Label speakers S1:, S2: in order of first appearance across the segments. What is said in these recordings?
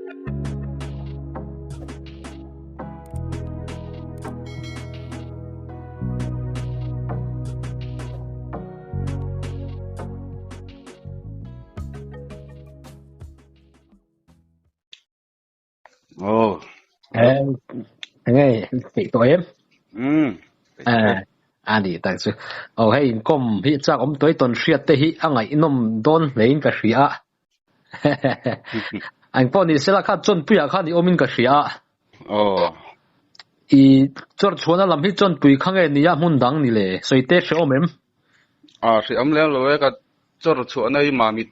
S1: Oh.
S2: Enge peih tawh em?
S1: Um.
S2: Eh, ani tak chu. Oh hei inkom hi chak awm tuai tawn hriat te hi a ngaihnawm dawn hlein ka hria a. Ang pawh ni sela kha chawnpuiah khan i awmin ka hria a.
S1: Oh.
S2: I chawr chhuahna lam hi chawnpui kha nge nia hmun dang ni le? Sawi te hre awm em?
S1: A hre awm lem lo e ka chawr chhuahna hi Mamit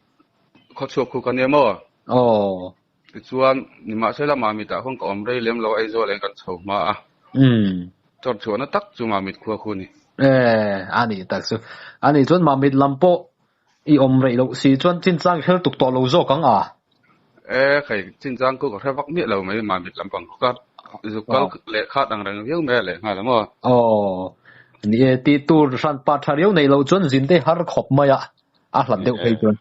S1: khaw chhuak khu ka nia maw?
S2: Aw.
S1: Tichuan, nimahsela Mamitah khawn ka awm rei lem lo a, Aizawl eng kan chho hma a.
S2: Umm.
S1: Chawr chhuahna tak chu Mamit khua khu a ni.
S2: E, a nih tak chu. A nih chuan Mamit lam pawh i awm rei loh si chuan chinchang i hre tuk tawh lo zawk ang a?
S1: E, khai, chinchang khu ka hre vak miah lo mai Mamit lampang khu ka zuk kal leh khat ang reng viau mai a leh nghal a maw?
S2: Aw, ni e, tih tur hran pa tha riau nei loh chuan zin te har khawp mai a, a hlat deuh phei chuan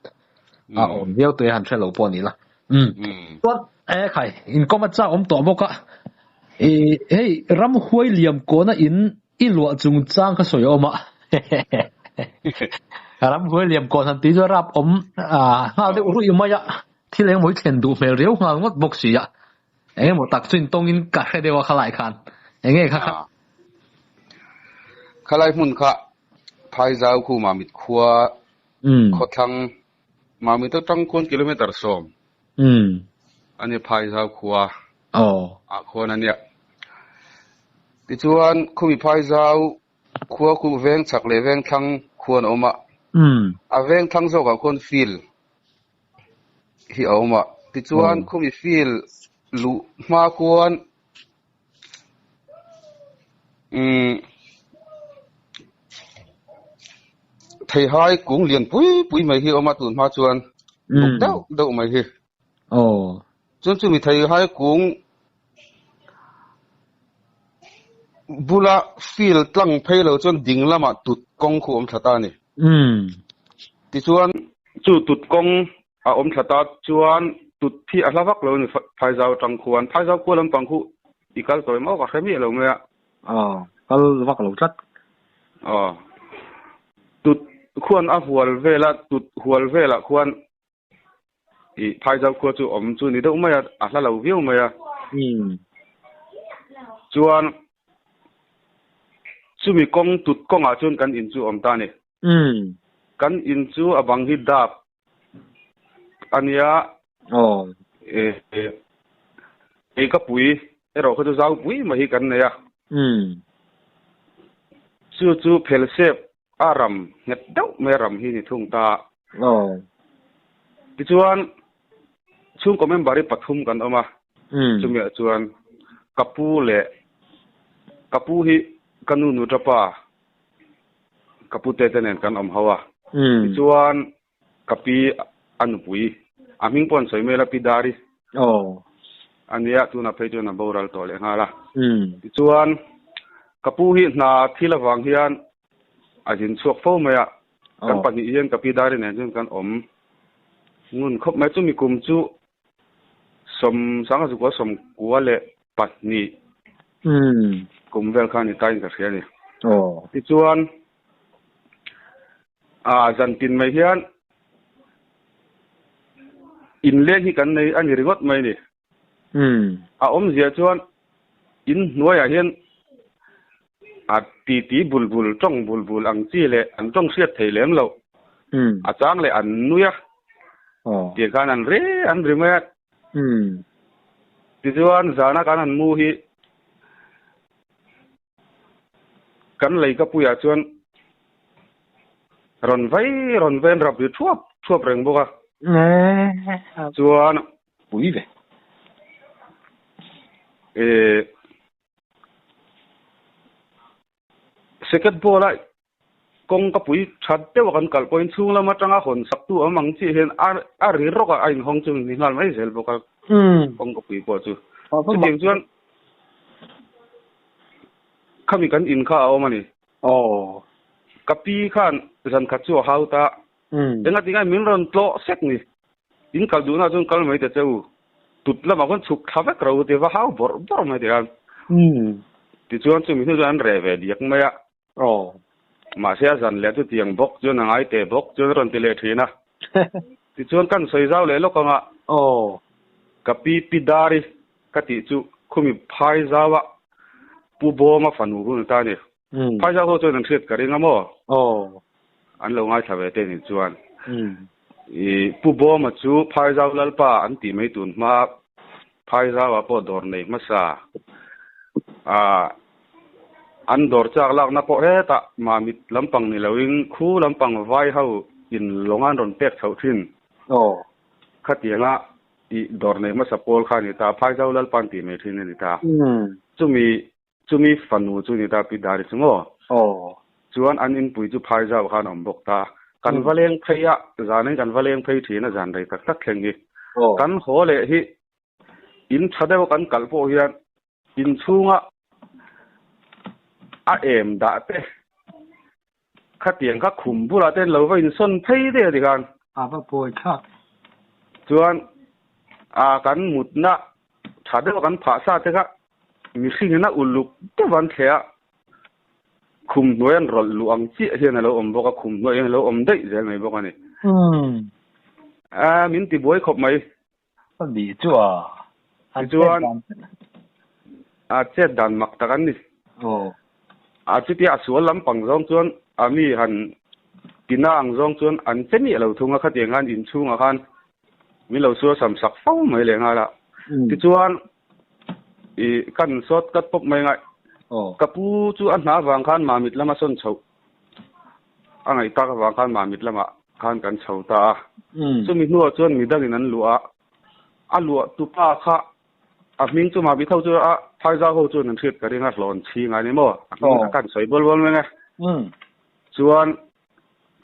S2: a awm viau tui a han hre lo pawh a ni la. Umm, chuan e khai, inkawm a chak awm tawh bawk a, i hei ramhuai liam kawna in I luah chungchang ka sawi awm a. Ramhuai liam kawn han tih chu rap awm nghal deuh ruih mai a, thil engemaw hi thlen duh hmel riau nghal ngawt bawk si a. Engemaw tak chu intawngin ka hre deuh a khalai khan. Enge kha kha?
S1: Khalai hmun kha Phaizau khu Mamit khua khawthlang Mamit atang khuan kilometer sawm a ni Phaizau khua ah khuan a nia. Tichuan khumi Phaizau khua khu veng chhak leh veng thlang khuan a awm a, a veng thlang zawkah khuan field hi a awm a. Tichuan khumi field luh hma khuan Umm theihai kung lian pui pui mai hi a awm a tun hma chuan buk deuh deuh mai hi.
S2: Aw.
S1: Chuan chumi theihai kung bula field tlang phei lo chuan ding lamah tut kawng khu a awm thla ta a ni.
S2: Umm.
S1: Tichuan chu tut kawng a awm thla ta chuan tut hi a hla vak lo a ni Phaizau atang khuan Phaizau khua lampang khu i kal tawh em aw ka hre miah lo mai a.
S2: Aw, kal vak lo tlat.
S1: Aw, tut khuan a hual vel a, tut hual velah khuan i Phaizau khua chu awm chu ni deuh mai a, a hla lo viau mai a.
S2: Umm.
S1: Chuan chumi kawng tut kawngah chuan kan in chu awm ta a ni.
S2: Umm.
S1: Kan in chu a bang hi dap a nia.
S2: Aw.
S1: Ei ka pui erawh kha chu zau pui mai hi kan nei a.
S2: Umm.
S1: Chu chu phel sep a ram nghet deuh mai a ram hi ni thung ta.
S2: Aw.
S1: Tichuan chhungkaw member hi pathum kan awm a.
S2: Umm.
S1: Chumiah chuan ka pu leh ka pu hi ka nu nuṭapa Ka pute te nen kan awm ho a. Tichuan ka pi a nupui, a hming pawh an sawi mai la, Pi Dari. A nia, tunah phei chuan a boral tawh leh nghal a. Tichuan ka pu hi hna thil avang hian a zin chhuak fo mai a. Kan pahnih hian ka pi Dari nen chuan kan awm ngun khawp mai. Chumi kum chu Sawm sanga zukua sawmkua leh pahnih kum vel khan i tain ka hria a ni. Tichuan ah zan tin mai hian inleng hi kan nei a ni ringawt mai a ni. A awmzia chuan in hnuaiah hian a titi bul bul tawng bul bul ang chi leh an tawng hriat thei lem loh. A chang leh an nui a. Tih khan an ri an ri mai a. Tichuan zana kan han mu hi kan lei ka puiah chuan rawn vai rawn vai an rap ri thuap thuap reng bawk a. Chuan
S2: pui ve.
S1: Second ball a kawng ka pui that deuh a kan kalh pawhin chhung lam atanga hawn sak tu awm ang chiah hian a a ri rawk a a inhawng chu ni nghal mai zel bawk a kawng ka pui pawh chu. Chutiang chuan khami kan in kha a awm a ni. Ka pi khan zan khat chu a hau ta. Engati ngai min rawn tlawh sek ni. In kal duhna chuan kal mai ta che u. Tut lamah khuan chhuk thla vek ro ti va hau bawrh bawrh mai tikhan. Tichuan chumi hnu chuan an reh ve diak mai a. Mahse a zan leh chutiang bawk chuan a ngai teh bawk chuan a rawn ti leh thin a. Tichuan kan sawi zau leh lawk ang a. Ka pi pi Dari ka tih chu khumi phai zau a Pu Bawma fanu hun ta a ni. Phai zau ho chuan an hriat ka ring a maw? An lo ngaithla ve te nih chuan. I Pu Bawma chu phai zau Lalpa an tih mai tun hma phai zauah pawh dawr nei hmasa. An dawr chak lakna pawh hetah Mamit lampang ni loin khu lampang vai ho in lawng an rawn pek chhoh thin. Khatianga i dawr nei hmasa pawl kha a ni ta, phai zau Lalpa an tih mai thin a ni ta. Chumi Chumi fanu chu ni ta Pi Dari chu maw?
S2: Aw.
S1: Chuan an inpui chu phai zau khan a awm bawk ta. Kan va leng phei a, zanin kan va leng phei thin a zan rei tak tak thleng hi.
S2: Aw.
S1: Kan haw leh hi in tha deuh a kan kalh pawh hian inchhunga a em dah te khatiang kha khum bulah te an lo va insawn phei daih a tikhan.
S2: A va pawi thlak.
S1: Chuan a kan mutna tha deuh a kan phah sa te kha Mihring in a uluk deuh an thleh a, khum hnuai an rawlh luh ang chiah hian a lo awm bawk a, khum hnuai hian a lo awm daih zel mai bawk a ni. A, min ti buai khawp mai.
S2: A ni chu a.
S1: Tichuan, a chet dan mak tak an ni. A chutia a sual lampang zawng chuan a mi han tina ang zawng chuan an che miah lo thung a, khatiang khan inchhungah khan min lo sual sam sak fo mai leh nghal a. Tichuan, I kan sawt kat pawp mai ngai. Ka pu chu a hna avang khan Mamit lama sawn chhoh a ngaih tak avang khan Mamit lamah khan kan chho ta a. Chumi hnuah chuan midangin an luah a, a luah tupa kha a hming chu Mamit ho chu a Phaizau ho chuan an hriat ka ring a, hlawn chhing a ni maw? A hming a kan sawi bawl bawl mai nge. Chuan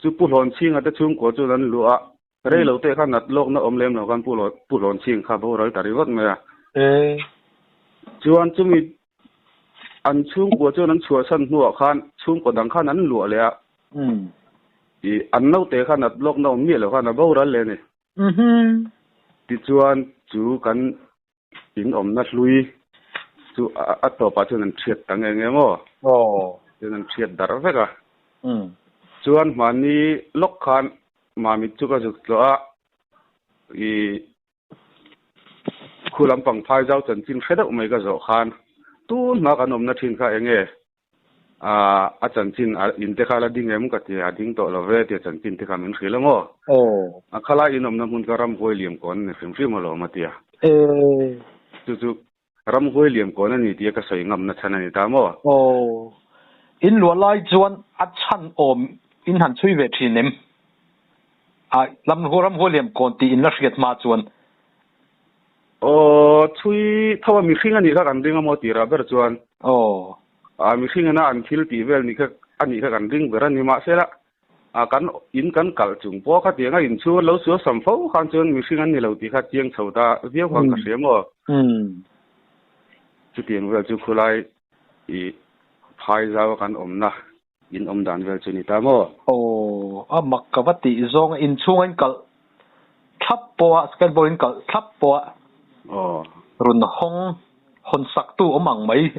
S1: chu Pu Hlawn Chhinga te chhungkua chuan an luah a, Rei lo te kha nat lawkna awm lem lo khan Pu Pu Hlawnchhing kha boral ta ringawt mai a. Chuan chumi an chhungkua chuan an chhuahsan hnuah khan chhungkaw dang khan an luah leh a. I an naute kha nat lawkna awm miah lo khan a boral leh a ni. Tichuan chu kan in awmna hlui chu a tawpah chuan an thiat ta nge nge maw? Chuan an thiat darh vek a. Chuan mahni lawk khan Mamit chu ka zuk tlawh a, i khu lampang phai zau chanchin hre deuh mai ka zawh khan tun hma kan awmna thin kha eng nge? Aaa a chanchin a in te kha la ding em ka ti a, a ding tawh lo ve tia chanchin te kha min hrilh a maw?
S2: Aw.
S1: A khalai in awmna hmun kha ramhuai liam kawn a ni hrim hrim alawm a ti a.
S2: E.
S1: Chu chu ramhuai liam kawn a ni tia ka sawi ngamna chhan a ni ta maw?
S2: Aw. In luah lai chuan a chhan awm in han chhui ve thin em? A ramhuai liam kawn tih in la hriat hma chuan.
S1: Aw, chhui tho a mihring a nih kha kan ring a maw tirah ber chuan.
S2: Aw.
S1: A mihring ina an thil tih vel nih kha a nih kha kan ring ber a ni. Mahsela a kan in kan kalh chung pawh khatiang a inchhung an lo sual sam fo khan chuan mihring an ni lo tih kha chiang chho ta viau khan ka hria maw. Chutiang vel chu khulai i phai zau a kan awmna in awm dan vel chu ni ta maw?
S2: Aw, a mak ka va tih zawng a inchhung a in kalh thlap pawh a, skateboard in kalh thlap pawh a.
S1: Aw.
S2: Rawn hawng hawn sak tu awm ang mai.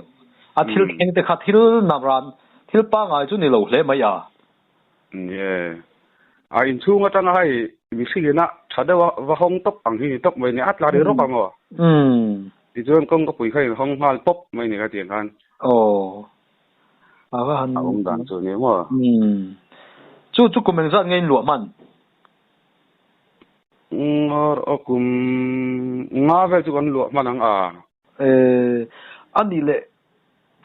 S2: A thil thleng te kha thil naran thil pangai chu ni lo hle mai a.
S1: Ni e. A inchhung atanga hei mihring ina tha deuh a va hawng tawp ang hi ni tawp mai ni a tla ri rawk ang aw. Tichuan kawngka pui kha in hawng nghal pawp mai ni kha tiang khan.
S2: Aw. A va han
S1: A awm dan chu ni maw?
S2: Umm. Chu chu kum engzat nge in luah hman?
S1: Umm aw kum nga vel chu kan luah hman ang a.
S2: Eh a nih leh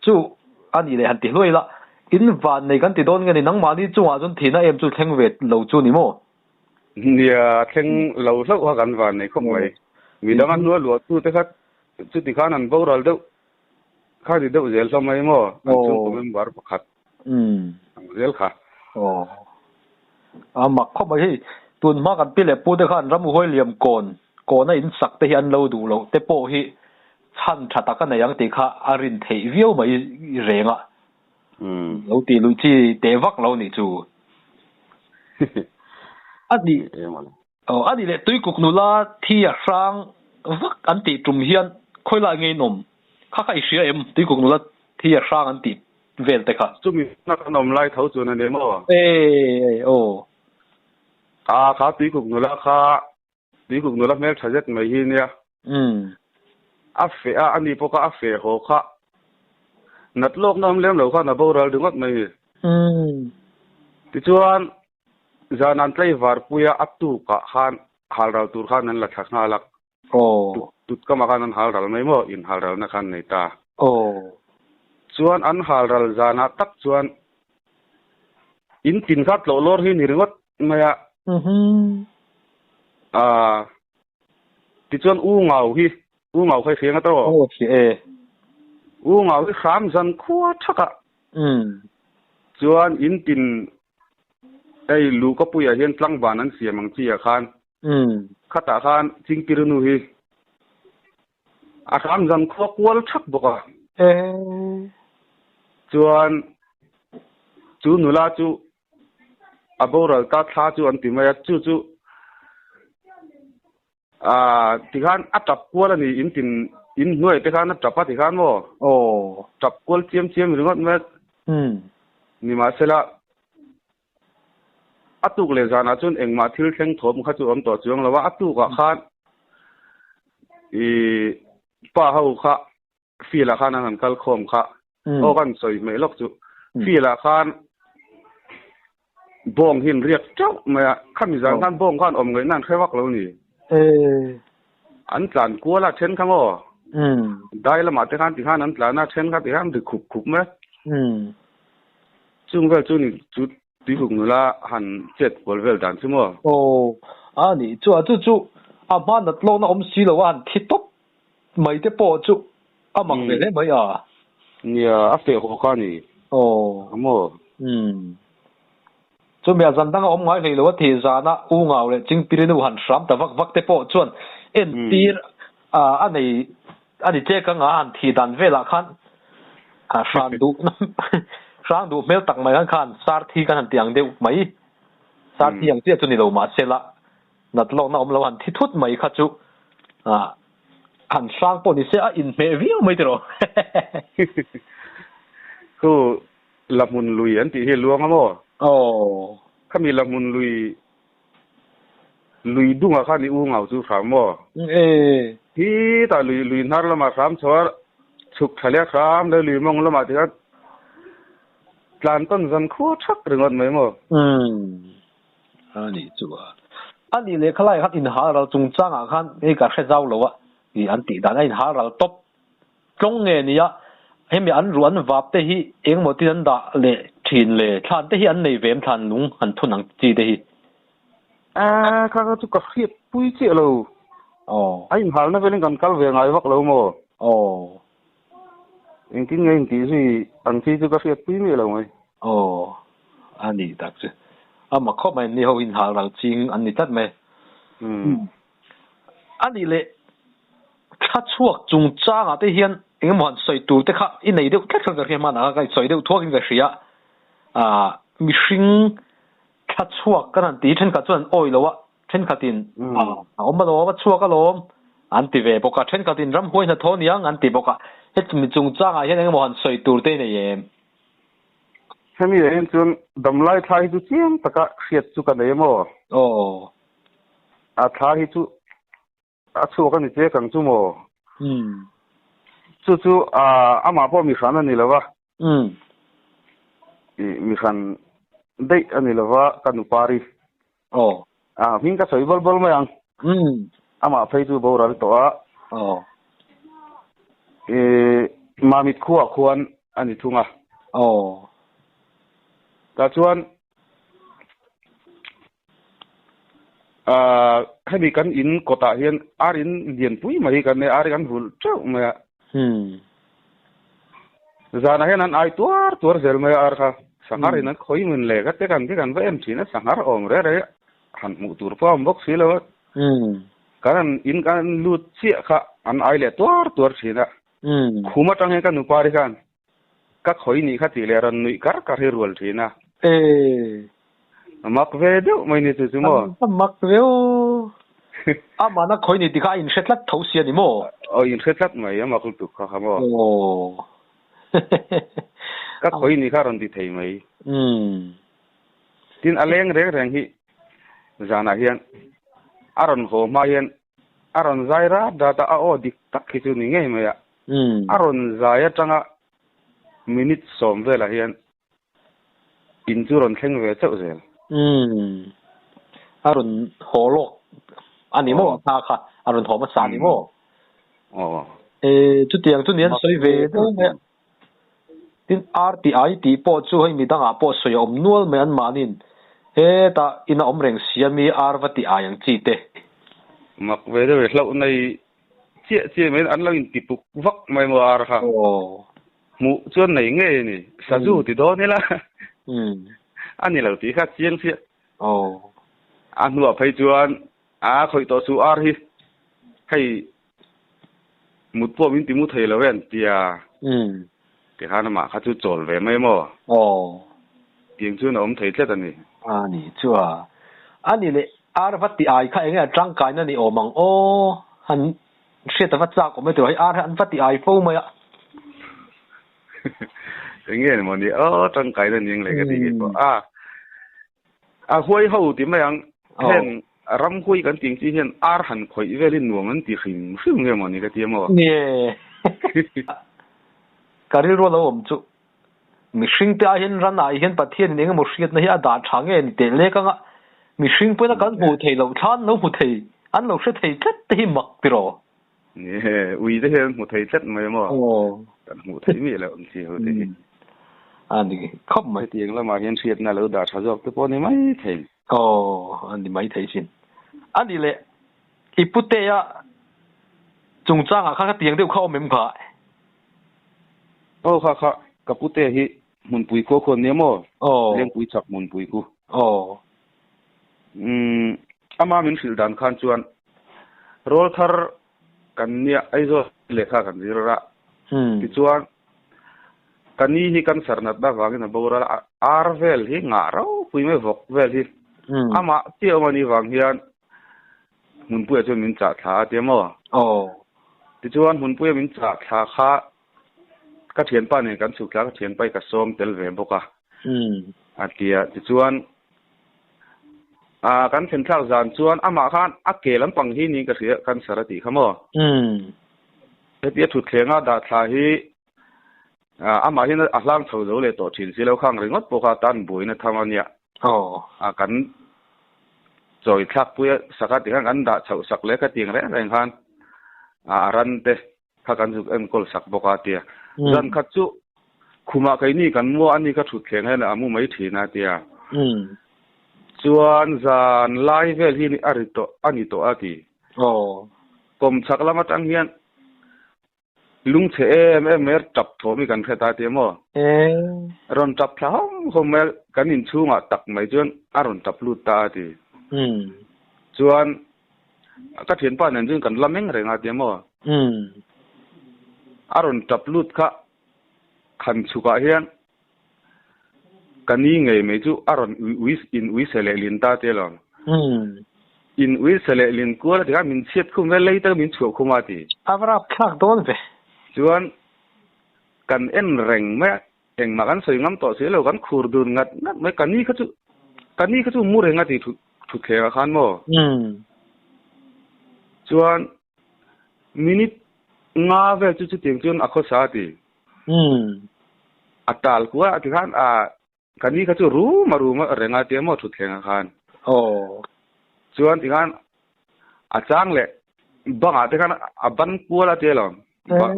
S2: chu a nih leh han ti hluai la. In van nei kan ti dawn nge ni nangmahni chungah chuan thihna em chu thleng ve lo chu ni maw?
S1: Nia thleng lo hlauh kha kan van nei khawp mai. Midang a hnua luah tu te kha chuti khan an boral deuh Kha ti deuh zel hlawm mai maw? An chhungkaw member pakhat ang zel kha.
S2: Aw. A mak khawp mai hei. Tun hma kan pi leh pu te khan ramhuai liam kawn, kawna in sak te hi an lo duh loh te pawh hi chhan tha tak a nei ang tih kha a rin theih viau mai reng a. Lo tih luih chi teh vak lo nih chu. A nih. Aw, a nih leh Tuikuk nula thi a hrang vak an tih tum hian khawilai nge in awm? Kha kha i hria em? Tuikuk nula thi a hrang an tih vel te kha.
S1: Chumi huna kan awm lai tho chuan a ni maw?
S2: E, aw.
S1: A, kha tuikuk nula kha tuikuk nula hmel tha zet mai hi nia.
S2: Umm.
S1: A feh a, ani pawh kha a feh haw kha. Nat lawk na awm lem lo khan a boral ringawt mai ni.
S2: Umm.
S1: Tichuan, zan an tlaivar pui a, a tukah khan halral tur khan an la thla nghal a.
S2: Aw.
S1: Tut kamah khan an halral mai maw? In halralna khan nei ta.
S2: Aw.
S1: Chuan an halral zanah tak chuan in tin kha tlawh lawr hi ni ringawt mai a.
S2: Mhm.
S1: Aa. Tichuan U Ngau hi, U Ngau kha i hria ngat aw?
S2: Aw, hria e.
S1: U Ngau hi hram zan khua thak a.
S2: Umm.
S1: Chuan in tin hei Luhkapuiah hian tlangban an siam ang chi ah khan Khatah khan Chingpirinu hi a hram zan khua kual thak bawk a. Chuan chu nula chu a boral ta thla chu an ti mai a, chu chu tikhan a tap kual a ni, in tin in hnuai te khan a tap a tikhan maw? Tap kual chiam chiam ringawt mai a. Nimahsela A tuk leh zanah chuan engmah thil thleng thawm kha chu a awm tawh chuang lo a, a tukah khan ih pa ho kha field ah khan an han kal khawm kha aw ka han sawi hmeh lawk chu field ah khan bawng hi an riak teuh mai a, khami zan khan bawng khan awm ngaihna an hre vak lo ni. An tlan kual a then kha maw? Dai lamah te khan tikhan an tlan a then kha tikhan ri khup khup mai a. Chung vel chu ni chu tuikuk nula han chet kual vel dan chu maw?
S2: Aw, a nih chu a, chu chu a hma nat lawkna awm si lo a han thi tawp mai te pawh chu a mak ve hle mai a.
S1: Nia, a feh haw kha a ni.
S2: Aw.
S1: A maw?
S2: Umm. Chumi a zan danga awm ngai hlei lo a thih zana U Ngau leh Chingpirinu han hram ta vak vak te pawh chuan entir a nei A ni che ka nga han thih dan velah khan hrang duh hrang duh hmel tak mai khan khan sar thi kan han ti ang deuh mai. Sar thi ang chiah chu ni lo mahse la nat lawkna awm lo han thi thut mai kha chu han hrang pawh ni se a inhmeh viau mai tiraw.
S1: Khu la hmun lui an tih hi luang a maw?
S2: Aw.
S1: Khami la hmun lui Lui dungah khan i u ngau chu hram maw?
S2: E.
S1: Hi tah lui lui hnar lamah hram chho a, chhuk tha leh hram leh lui mawng lamah tikhan tlan tawn zan khua thak ringawt mai maw?
S2: Umm. A nih chu a. A nih leh khalai khan inhal ral chungchangah khan hei ka hre zau lo a, i an tih dan a inhal ral tawp tlawng nge nia, hemi an ruh an vap te hi engemaw tin an dah leh thin le, thlan te hi an nei ve em thlan lung han thun ang chi te hi?
S1: A, kha kha chu ka hriat pui chiah lo.
S2: Aw.
S1: A inhalna velin kan kal ve ngai vak lo maw?
S2: Aw.
S1: Engtin nge intih zui ang chi chu ka hriat pui miah lo mai.
S2: Aw, a nih tak chu. A mak khawp mai, ni ho inhal ral ching an ni tlat mai.
S1: Umm.
S2: A nih leh thla chhuak chungchangah te hian engemaw han sawi tur te kha i nei deuh tlat khan ka hria hmanah khan ka sawi deuh thuakin ka hria. Aaa mihring thla chhuak kan han ti hi thenkhat chuan an awi lo a, thenkhatin a awm alawm a chhuak alawm an ti ve bawk a, thenkhatin ramhuai hnathawh aniang an ti bawk a. Heti chungchangah hian engemaw han sawi tur te i nei em?
S1: Hemi ah hian chuan damlai thla hi chu chiang taka hriat chu ka nei a maw?
S2: Aw.
S1: A thla hi chu a chhuak a ni che kang chu maw?
S2: Umm.
S1: Chu chu amah pawh mi hran a ni lo va.
S2: Umm.
S1: I mi hran daih a ni lo va, ka nupari.
S2: Aw.
S1: A hming ka sawi bawl bawl mai ang.
S2: Umm.
S1: Amah phei chu boral tawh a.
S2: Aw.
S1: I Mamit khuaah khuan a ni thung a.
S2: Aw.
S1: Tah chuan hemi kan in kawtah hian ar in lian pui mai hi kan nei a, ar hi kan vulh teuh mai a.
S2: Umm.
S1: Zanah hian an ai tuar tuar zel mai a ar kha. Sanghar in an khawi mun leh ka te kan te kan va en thin a, sanghar awm reh reh han hmuh tur pawh a awm bawk si lo a. Kan han in kan lut chiah kha an ai leh tuar tuar thin a. Khum atang hian ka nupa ri khan ka khawi nih kha tih leh rawn nuih kar kar hi rual thin a. Mak ve deuh mai ni chu chu maw?
S2: A mak viau. Amah na khawi ni ti kha a inhre tlat tho si a ni maw?
S1: Aw inhre tlat mai a mak lutuk kha kha maw?
S2: Aw.
S1: Ka khawi ni kha rawn ti thei mai.
S2: Umm.
S1: Tin a leng reng reng hi zanah hian a rawn haw hma hian a rawn zai rat rat a, a aw dik tak hi chu ni ngei mai a.
S2: Umm.
S1: A rawn zai atanga minute sawm velah hian In chu rawn thleng ve chauh zel.
S2: Umm. A rawn haw lawk a ni maw hna kha? A rawn haw hmasa a ni maw?
S1: Aw.
S2: E, chutiang chu ni an sawi ve deuh mai a. Tin, RTI tih pawh chu hei midangah pawh sawi a awm nual mai anmahniin hetah in a awm reng si a mi ar va ti ai ang chi te.
S1: Mak ve deuh e, hlauh nei chiah chiah mai an lo intipuk vak mai maw ar kha.
S2: Aw.
S1: Hmuh chuan nei ngei a ni. Sazu ti dawn ila. A ni lo tih kha chiang chiah. A hnuah phei chuan a khawih tawh chu ar hi hei mut pawh min ti mu thei lo e an tia. Tikhan amah kha chu chawl ve mai maw? Tiang chuan a awm thei tlat a ni.
S2: A ni chu a. A ni leh ar va ti ai kha enge a tangkaina ni awm ang aw. Han Hriat a va chak awm e tih hei ar hi an va ti ai fo mai a.
S1: Eng nge ni maw ni aw tangkai na ning leh ka tih hi pawh a a huai ho ti mai ang heng ram huai kan tih ang chi hian ar han khawih vel hi nuam an ti hrim hrim nge maw ni ka ti a maw.
S2: Nie ka rilru a lo awm chu mihring te ah hian ran ah hian Pathian in engemaw hriatna hi a dah tha nge ni teh lek anga mihring pawhin a kan hmuh theih loh thla an lo hmu thei an lo hre thei tlat te hi mak tiraw.
S1: Ni e, ui te hian hmu thei tlat mai maw? Kan hmuh theih miah loh ang chi ho te hi.
S2: A ni khawp mai.
S1: Hetiang lamah hian hriatna lo dah tha zawk te pawh a ni mai thei.
S2: Aw, a ni mai thei sin. A ni leh, i putea chungchangah khan khatiang deuh kha awm em kha?
S1: Aw kha kha ka pute hi hmunpui khua khuan nia maw?
S2: Aw.
S1: Lengpui chak hmunpui khu.
S2: Aw.
S1: Umm ama min hrilh dan khan chuan rawl thar kan nia Aizawl lehkha kan zir a tichuan ka ni hi cancer natna avangin a boral a ar vel hi ngah ropui mai vawk vel hi amah chiah awm anih vang hian Hmunpuia chuan min chah thla a tia maw?
S2: Aw.
S1: Tichuan Hmunpuia min chah thla kha ka thianpa nen kan chhuk thla, ka thianpa hi ka sawm tel ve bawk a. A tia. Tichuan ah kan thlen thlak zan chuan amah khan a ke lampang hi niin ka hria cancer a tih kha maw? Hetia thutthleng a dah thla hi amah hian a hlang chho zo leh tawh thin si lo khang ringawt pawh kha tan buaina tham a nia.
S2: Aw.
S1: A kan chawi thlak pui a sak a tikhan kan dah chhoh sak leh khatiang reng reng khan a ran te kha kan zuk enkawl sak bawk a tia. Zan khat chu khumah keini kan mua a ni kha thutthleng hian a mu mai thin a tia. Chuan zan lai vel hi a ri tawh a ni tawh a ti.
S2: Aw.
S1: Kawmchhak lam atang hian Lungchhe em em mai tap thawm hi kan hre ta tia maw? Rawn tap thla hawm hawm mai a, kan inchhungah tak mai chuan a rawn tap lut ta a ti. Chuan ka thianpa nen chuan kan la meng reng a tia maw? A rawn tap lut kha khan chhukah hian Ka ni ngei mai chu a rawn ui in ui se leh lin ta tia lo. In ui se leh lin kual a ti kha min chhiat khum vel lei taka min chhuah khum a ti.
S2: A va rap thlak dawn ve.
S1: Chuan kan en reng mai a, engmah kan sawi ngam tawh si lo, kan khur dun ngat ngat mai, ka ni kha chu ka ni kha chu mu reng a ti thutthleng ah khan maw. Chuan minute nga vel chu chutiang chuan a khawsa a ti. A tal kual a ti khan a ka ni kha chu rum a rum a reng a tia maw thutthleng ah khan.
S2: Aw.
S1: Chuan ti khan a chang leh bang ah te khan a ban kual a tia lo bang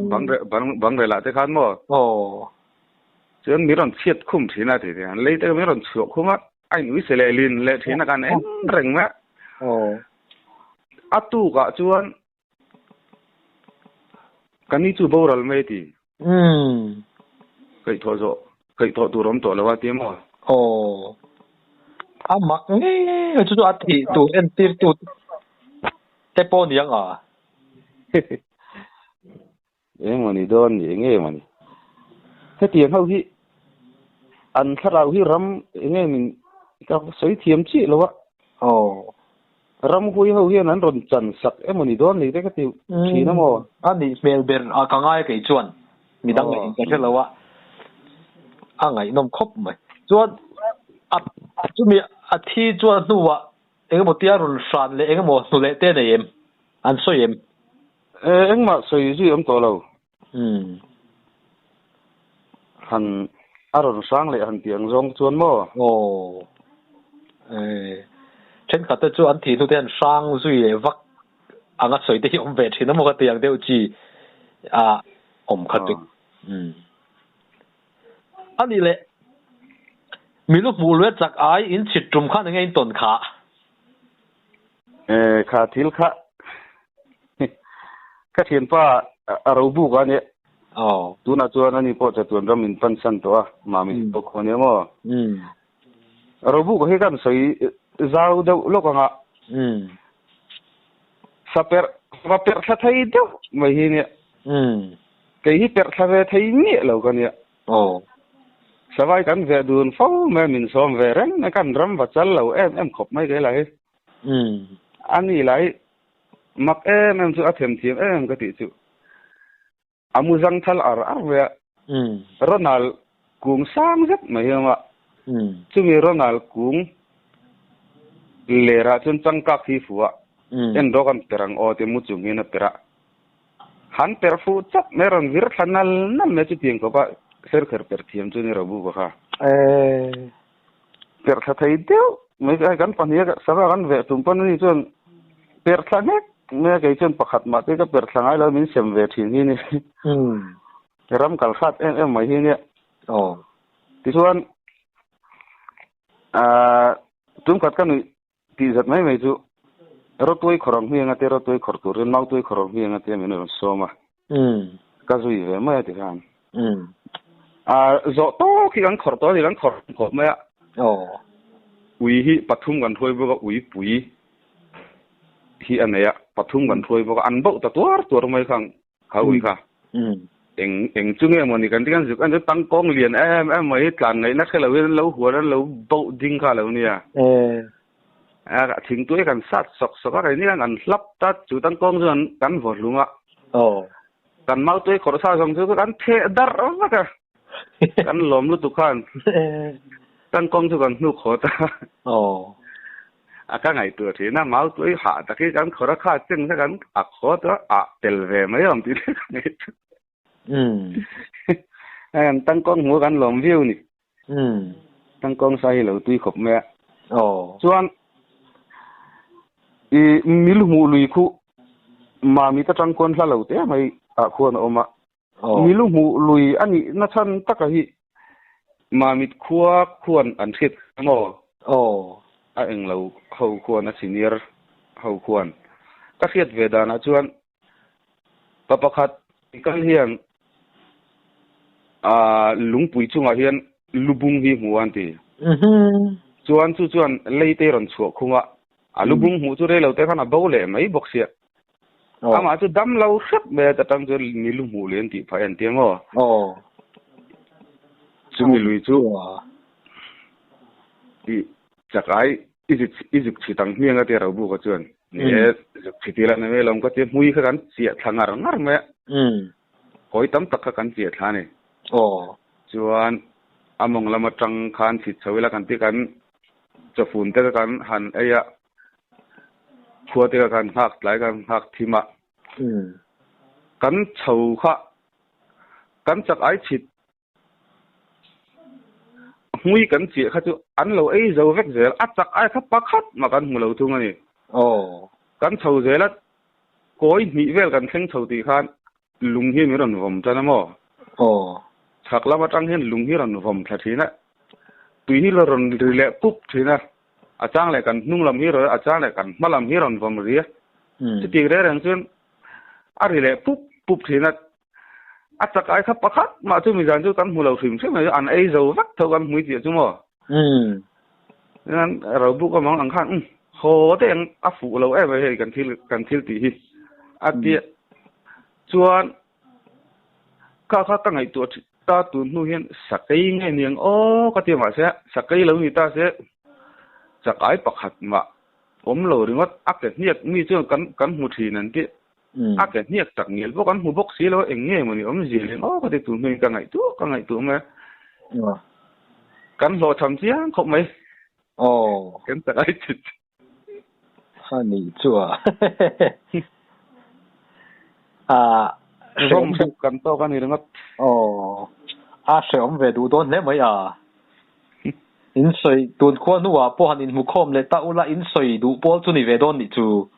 S1: bang bang rel ah te khan maw.
S2: Aw.
S1: Chuan mi rawn chhiat khum thin a ti te khan lei te mi rawn chhuah khum a a in uise leh lin leh thin a kan en reng mai a.
S2: Aw.
S1: A tuk ah chuan Ka ni chu boral mai ti.
S2: Umm.
S1: Kaihthawh zawh, kaihthawh tur awm tawh lo a ti maw?
S2: Aw. A mak ngei chu chu a thih tur entir tu te pawh ni ang a.
S1: Eng mawni dawn ni, eng nge mawni. Hetiang ho hi an thlarau hi ram eng nge min ka sawi thiam chiah lo a.
S2: Aw.
S1: Ramhui ho hian an rawn chan sak emaw ni dawn ni te ka ti thin a maw?
S2: A nih hmel ber a ka ngai kei chuan midang ngaih ka hre lo a, a ngaihnawm khawp mai. Chuan a chumi a thi chuan hnuah engemaw tia rawn hran leh engemaw hnu leh te nei em? An sawi em?
S1: E, engmah sawi zui awm tawh lo. Han a rawn hrang leh han tih ang zawng chuan maw?
S2: Aw. E, thenkhat te chu an thih hnu te hian hrang zui leh vak anga sawi te hi awm ve thin a maw ka ti ang deuh chi a awm kha chu. A nih leh milu hmuh luia chak ai in chhit tum khan enge in tawn khah?
S1: E, kha thil kha ka thianpa a ro buk a nia.
S2: Aw.
S1: Tunah chuan ani pawh chatuan ram in pan san tawh a, mami pawh khaw nia maw. Ro buk hi kan sawi zau deuh lawk anga. Sa perh, va perh thla thei deuh mai hi nia. Kei hi perh thla ve thei miah lo ka nia.
S2: Aw.
S1: Savai kan ve dun fo mai a, min sawm ve reng mai, kan ram va chal lo em em khawp mai kei lah hi. A ni lah hi mak em em chu a themthiam em em ka tih chu. A mu zang thal ar ar mai a, Ronald kung sang zet mai hi a awm a, chumi Ronald kung lerah chuan changkak hi fu a, en rawh kan per ang aw ti mu chung hian a per a. Han per fuh chap mai rawn vir thla nal nal mai chutiang khawp a ser kher per thiam chu ni ro bu kha. Per thla thei deuh mai chu hei kan pahnih a sava kan veh tum pawn ani chuan per thla nghek mai a kei chuan pakhat mah te ka per thla ngai lo min sem ve thin hi ni. Ram kal hrat em em mai hi nia. Tichuan tumkhat ka nuih Tih zat mai mai chu Rawtuai khawr ang hmiang a tia, Rawtuai khawr turin Mautuai khawr ang hmiang a tia min rawn sawm a. Ka zui ve mai a ti khan. A zawh tawk hi kan khawr tawh a ni, kan khawr khawp mai a. Ui hi pathum kan hruai bawk a, ui pui hi a nei a, pathum kan hruai bawk a, an bauh ta tuar tuar mai kha Kha ui kha. Eng eng chu nge mawni kan ti kan zuk an chu tangkawng lian em em mai hi tlan ngaihna hre lo hian an lo huan an lo boh ding kha lo nia. A thingtuai kan sat sawk sawk a keini khan kan hlap ta chu tangkawng chu kan vaw hlum a. Kan mautuai khawrh sa zawng chu kan theh darh vek a. Kan lawm lutuk khan tangkawng chu kan hnuk haw ta. A ka ngaihtuah thin a, mau tui hah tak hi kan khawr a kha cheng kha kan ak haw tawh a, ah tel ve mai awm tih te ka ngaihtuah. Hei an tangkawng hmu kan lawm viau ni. Tangkawng sa hi lo tui khawp mai a. Chuan i mil hmuh lui khu mami ta tang khuan hla lo te mai ah khuan a awm a. Milu hmuh lui a nih na chhan taka hi Mamit khua khuan an hriat kha maw? A englo ho khuan a senior ho khuan. Ka hriat ve danah chuan pa pakhat kal hian lungpui chungah hian lubung hi hmu a an ti. Chuan chu chuan leite rawn chhuah khung a, a lubung hmuh chu reilo te khan a bo leh mai bawk sia. Amah chu dam lo hrep mai a, ta tang chuan mi lu hmuh lui an tih phah en tia maw? Chumi lui chu i chakai i zuk i zuk chhit ang hmiang a tia Robuka chuan ni e zuk chhit ila ni mai lawm ka tia hmui kha kan chiah thla ngar ngar mai a, hawi tam tak kha kan chiah thla a ni. Chuan a mawng lam atang khan chhit chho ila kan ti kan chawfun te kha kan han ei a. Khua te kha kan nghak tlai kan nghak thim a. Kan chho kha kan chak ai chhit hmui kan chiah kha chu an lo ei zo vek zel a chak ai kha pakhat mah kan hmu lo thung a ni. Kan chho zel a kawi hnih vel kan thleng chho tih khan lung hi min rawn vawm tan a maw? Chhak lam atang hian lung hi rawn vawm thla thin a, tui hi la rawn ri leh pup thin a. A chang leh kan hnung lam hi rawn a chang leh kan hma lam hi rawn vawm ri a. Chutiang reng reng chuan a ri leh pup pup thin a. A chak ai kha pakhat mah chu mizan chu kan hmu lo hrim hrim mai chu an ei zo vek tho kan hmui chiah chu maw. Chuan Robuk amang ang khan haw te ang a fuh lo em mai hei kan thil kan thil tih hi a tia chuan Kha kha ka ngaihtuah thin ta tun hnu hian sakei nge niang aw ka ti mahse sakei lo ni ta se chakai pakhat mah Awm lo ringawt a ke hniak mi chuan kan kan hmu thin an ti. A ke hniak tak ngial bawk an hmu bawk si lo eng nge mawni awmzia leng aw ka ti tur hnuaiin ka ngaihtuah ka ngaihtuah mai a. Kan hlawhchham chiang khawp mai.
S2: Aw.
S1: Kan tak ai chit.
S2: A nih chu a. A
S1: Rawm buk kan tawk a ni ringawt.
S2: Aw. A hrehawm ve duh dawn hle mai a. In sawi tun khua hnuah pawh han inhmu khawm leh ta ula in sawi duh pawl chu ni ve dawn nih chu.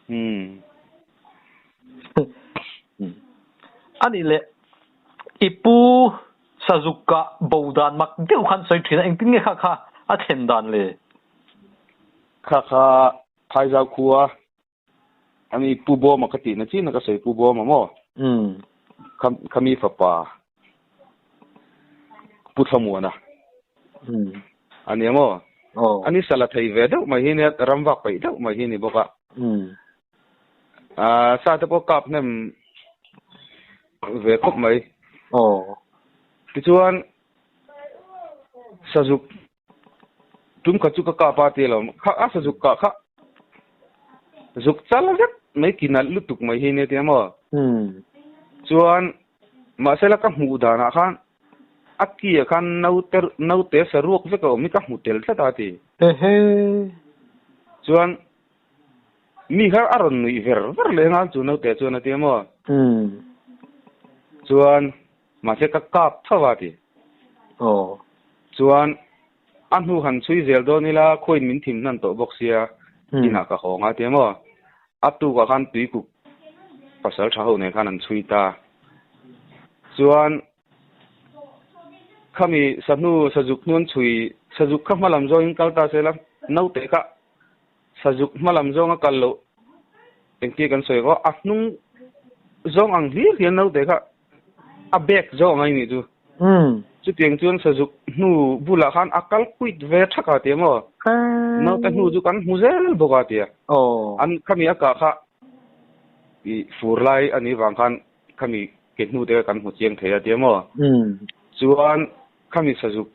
S1: Umm.
S2: A nih leh i pu Sazuka bo dan mak deuh khan sawi thin a, engtin nge kha kha a thlen dan le?
S1: Kha kha Phaizau khua Ani Pu Bawma ka tihna chin a ka sawi Pu Bawma maw?
S2: Umm.
S1: Khami fapa Pu Thlamuana.
S2: Umm.
S1: Ania maw?
S2: Aw.
S1: Ani sala thei ve deuh mai hi nia, ram vak peih deuh mai hi ni bawk a.
S2: Umm.
S1: Ah, sa te pawh kap hnem ve khawp mai.
S2: Aw.
S1: Tichuan Sazuk Tum khat chu ka kap a ti alawm. Kha a sazuk kah kha zuk chal vek mai ki nalh lutuk mai hi nia tia maw? Chuan mahse la ka hmuh danah khan a ki ah khan naute naute saruak vek a awm hi ka hmu tel tlat a ti. Chuan mi kha a rawn nuih ver ver leh nghal chu naute chuan a tia maw? Chuan Mahse ka kap tho a ti.
S2: Aw.
S1: Chuan a hnu han chhui zel dawn ila khuain min thim hnan tawh bawk sia inah ka hawng a ti maw. A tukah khan tuikuk pasal tha ho nen khan an chhui ta. Chuan khami sahnu sazuk hnu an chhui sazuk kha hma lam zawngin kal ta se la naute kha Sazuk hma lam zawng a kal loh engtia kan sawi aw a hnung zawng ang hlir hian naute kha a bag zawng ang a nih chu. Chutiang chuan sazuk hnu bulah khan a kal quit ve thak a tia maw? Naute hnu chu kan hmu zel bawk a tia. An khami a kah kha i fur lai a nih vang khan khami ke hnu te kha kan hmu chiang thei a tia maw? Chuan khami sazuk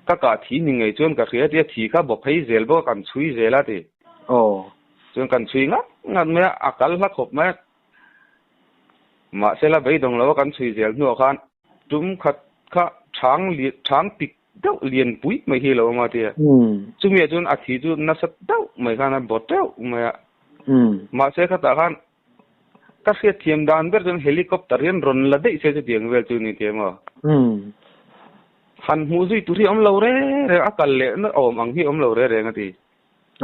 S1: Ka kah thi ni ngei chuan ka hria tia thi kha bawk phei zel bawk a kan chhui zel a ti.
S2: Aw.
S1: Chuan kan chhui ngat ngat mai a, a kal hla khawp mai a. Mahse la beidawng lo a kan chhui zel hnuah khan tum khat kha thang lian thang pik deuh lian pui mai hi a lo awm a tia. Chumi ah chuan a thi chu nasa deuh mai khan a bawt deuh mai a. Mahse khatah khan Ka hriatthiam dan ber chuan helicopter hian rawn la daih se chutiang vel chu ni tih emaw. Han hmuh zui tur hi awm lo reng reng a kal leh na awm ang hi awm lo reng reng a ti.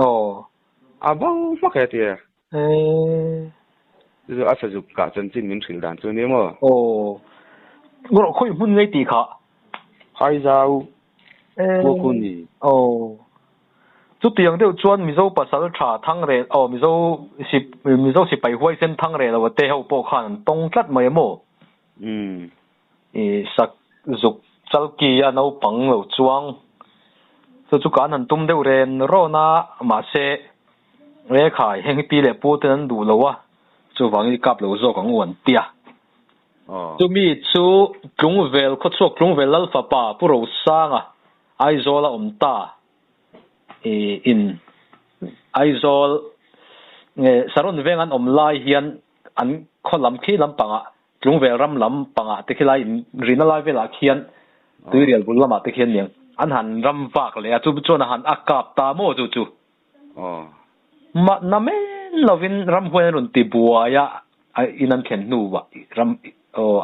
S2: Aw.
S1: A bo hmak e tia. Chu chu a sazuk kah chanchin min hrilh dan chu ni emaw.
S2: Aw. Rawh khawi hmun ngei tih kha.
S1: Phaizau khua khu ni.
S2: Aw. Chutiang deuh chuan Mizo pasal tha thang reh aw Mizo si Mizo sipai huaisen thang reh lo te ho pawh khan an tawng tlat mai a maw?
S1: Umm.
S2: I sak zuk chalki a naupang lo chuang chu chu kan han tum deuh ren rawn a mahse e khai heng hi pi leh pu ten an duh lo a chuvangin i kap lo zawk ang u an ti a. Chumi chu Tlungvel khawchhuak Tlungvel Lalfapa Pu Rosanga Aizawl a awm ta i in Aizawl nge Saron veng an awm lai hian an khaw lam khi lampangah Tlungvel ram lampangah te khi lai in rina lai velah khian Tuirial bul lamah te khian niang an han ram vak leh a chu chuan a han a kap ta maw chu chu mah na men lovin ramhuai an rawn ti buai a in an thlen hnuah ram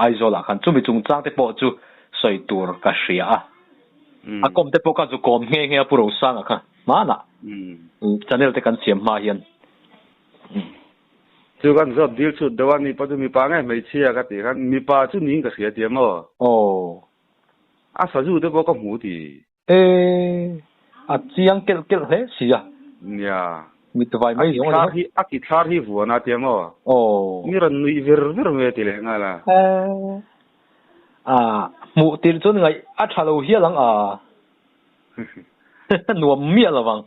S2: Aizawl ah khan chumi chungchang te pawh chu sawi tur ka hria a. A kawm te pawh kha zu kawm nghe nghe a Pu Rosanga kha hmanah channel te kan siam hma hian.
S1: Chu kan zawt dil chhut deuh a mipa chu mipa nge hmeichhia ka tih khan mipa chu niin ka hria tia maw?
S2: Aw.
S1: A sazu te pawh ka hmu ti.
S2: E, a chiang kelh kelh hle si a.
S1: Nia.
S2: Mit vai mai zawng a
S1: ni. A ki thlar hi vuan a tia maw?
S2: Aw.
S1: Mi rawn nuih ver ver mai a ti leh nghal a.
S2: E, a hmuh tir chuan ngaih a tha lo hial ang a. Nuam miah lo vang.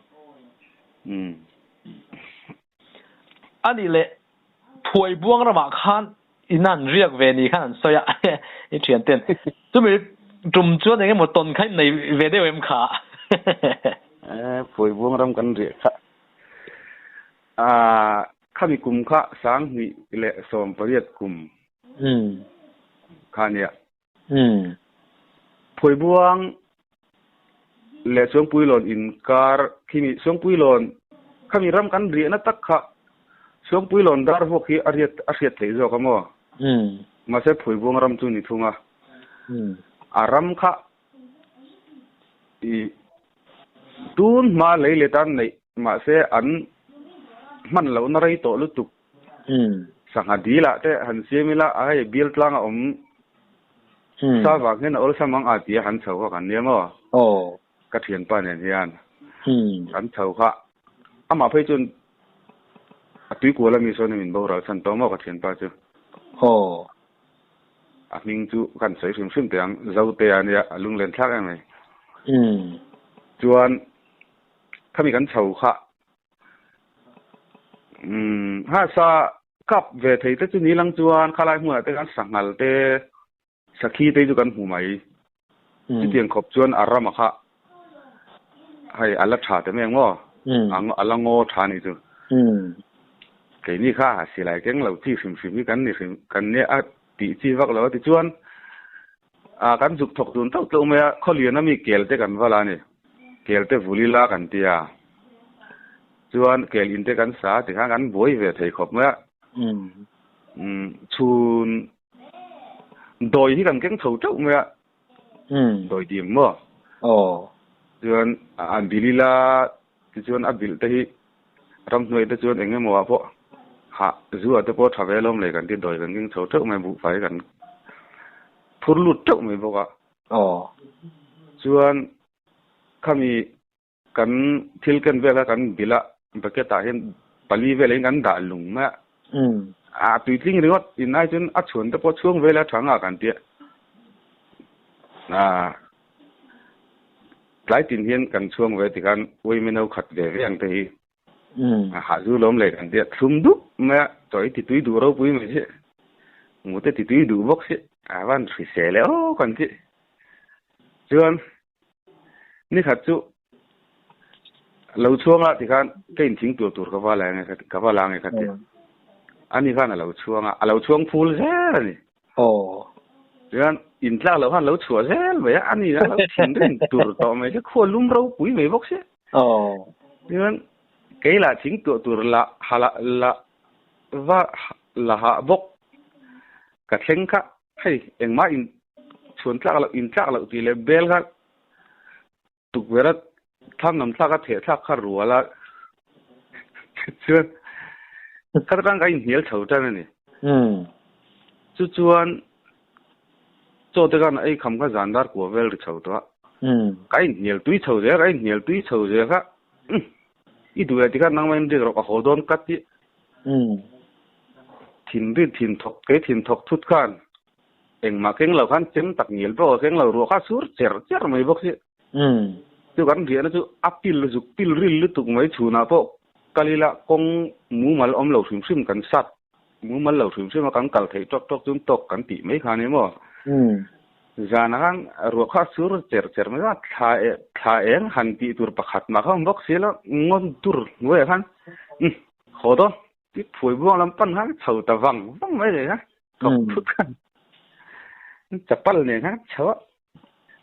S1: Umm.
S2: A nih leh Phuai buang ramah khan in an riak ve ni khan an sawi a, i thian ten. Chumi tum chuan eng emaw tawn kha in nei ve deuh em kha?
S1: E Phuaibuang ram kan riah kha. Ah khami kum kha 2018 kum. Kha nia. Phuaibuang leh Suangpuilawn inkar khimi Suangpuilawn khami ram kan riahna tak kha Suangpuilawn dar vuak hi a riat a hriat theih zawk a maw? Mahse Phuaibuang ram chu ni thung a. A ram kha i tun hma lei let a neih mahse an hman lohna rei tawh lutuk. Sangha dil ah te han siam ila a hei bial tlang a awm sa vang hian a awlsam ang a tia han chho kha kan nia maw? Ka thianpa nen hian kan chho kha amah phei chuan a tuikual ami sawn min boral chhan tawh maw ka thianpa chu. A hming chu kan sawi hrim hrim teh ang, Zote a nia, a lunglen thlak em mai. Chuan khami kan chho kha umm ha sa kap ve thei te chu ni lang chuan khalai hmunah te khan sanghal te sakhi te chu kan hmu mai. Chutiang khawp chuan a rama kha hei a la tha ta mai ang aw, a la ngaw tha a nih chu. Keini kha silai keng lo chi hrim hrim hi kan ni hrim kan nia a tih chi vak lo a tichuan ah kan zuk thawk dun tauh tauh mai a, khawlian ami kel te kan val a ni, kel te vul ila kan ti a, chuan kel in te kan sa tikhan kan buai ve thei khawp mai a, chhun Dawi hi kan keng chho teuh mai a, dawi dim maw? Chuan an bil ila tichuan a bilh te hi ramhnuai te chuan eng emaw ah pawh hah zu ah te pawh tha ve lawm leh kan ti dawi kan keng chho teuh mai buhfai kan phur lut teuh mai bawk a. Chuan khami Kan thil ken vel kha kan bilh a, bucket ah hian pali vel ah hian kan dah lung mai a. A tuitling ringawt in ai chuan a chhuan te pawh chhuang vel a tha nghah kan tia. A tlai tin hian kan chhuang ve tikhan uaime no khat ve ve ang te hi a hah zu lawm leh kan tia thlum dup mai a, chaw i titui duh ropui mai si, mute titui duh bawk si, a van hrisel e aw kan ti. Chuan Ni khat chu lo chhuang a tikhan ka inthing tur tur ka va la nge ka va la nge kha ti. Ani khan a lo chhuang a, a lo chhuang phul zel a ni. Chuan intlak loh khan lo chhuah zel mai a, ani a lo thinrim tur tawh mai se khua lum ropui mai bawk si. Chuan kei lah thing tuah tur la ha la la va la hah bawk ka thleng kha. Hei engmah in chhuan tlak loh in tlak loh tih leh bel kha tukverh a thlam lam thlak a theh thlak kha rual a chuan kha atang ka inhnial chho tan a ni. Chu chuan chaw te khan ei kham kha zan dar kua vel ri chho tawh a. Ka inhnial tui chho zel ka inhnial tui chho zel kha i duh leh tikhan nangmah in riak rawh ka haw dawn ka ti. Thin ri thin thawk kei thin thawk thut khan engmah keng lo khan chem tak ngial pawh ka keng lo ruah kha sur cher cher mai bawk si. Chu kan riahna chu a pil zuk pil ril lutuk mai chhunah pawh kal ila kawng mumal awm lo hrim hrim kan sat mumal lo hrim hrim a kan kal theih tawk tawk chuan tawk kan tih mai kha ni maw. Zanah khan ruah kha sur cher cher mai a thla thla eng han tih tur pakhat mah kha awm bawk si lo ngawn tur hnuaiah khan Haw dawn ti phuai buang lam pan khan chho ta vang vang mai leh kha thawk thut khan chapal nen khan chho a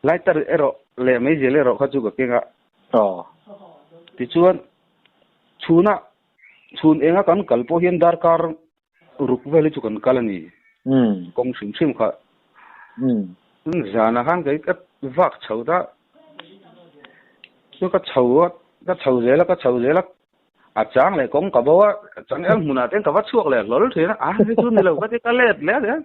S1: lighter erawh leh mai zel erawh kha chu ka keng a tichuan chhuna chhun enga kan kal pawh hian darkar ruk vel hi chu kan kal a ni kawng hrim hrim kha zanah khan kei ka vak chho ta chu ka chho a ka chho zel a ka chho zel a A chang leh kawng ka bo a, chang el hmunah te ka va chhuak leh hlawl thin a, a hei chu ni lo ka ti ka let leh a.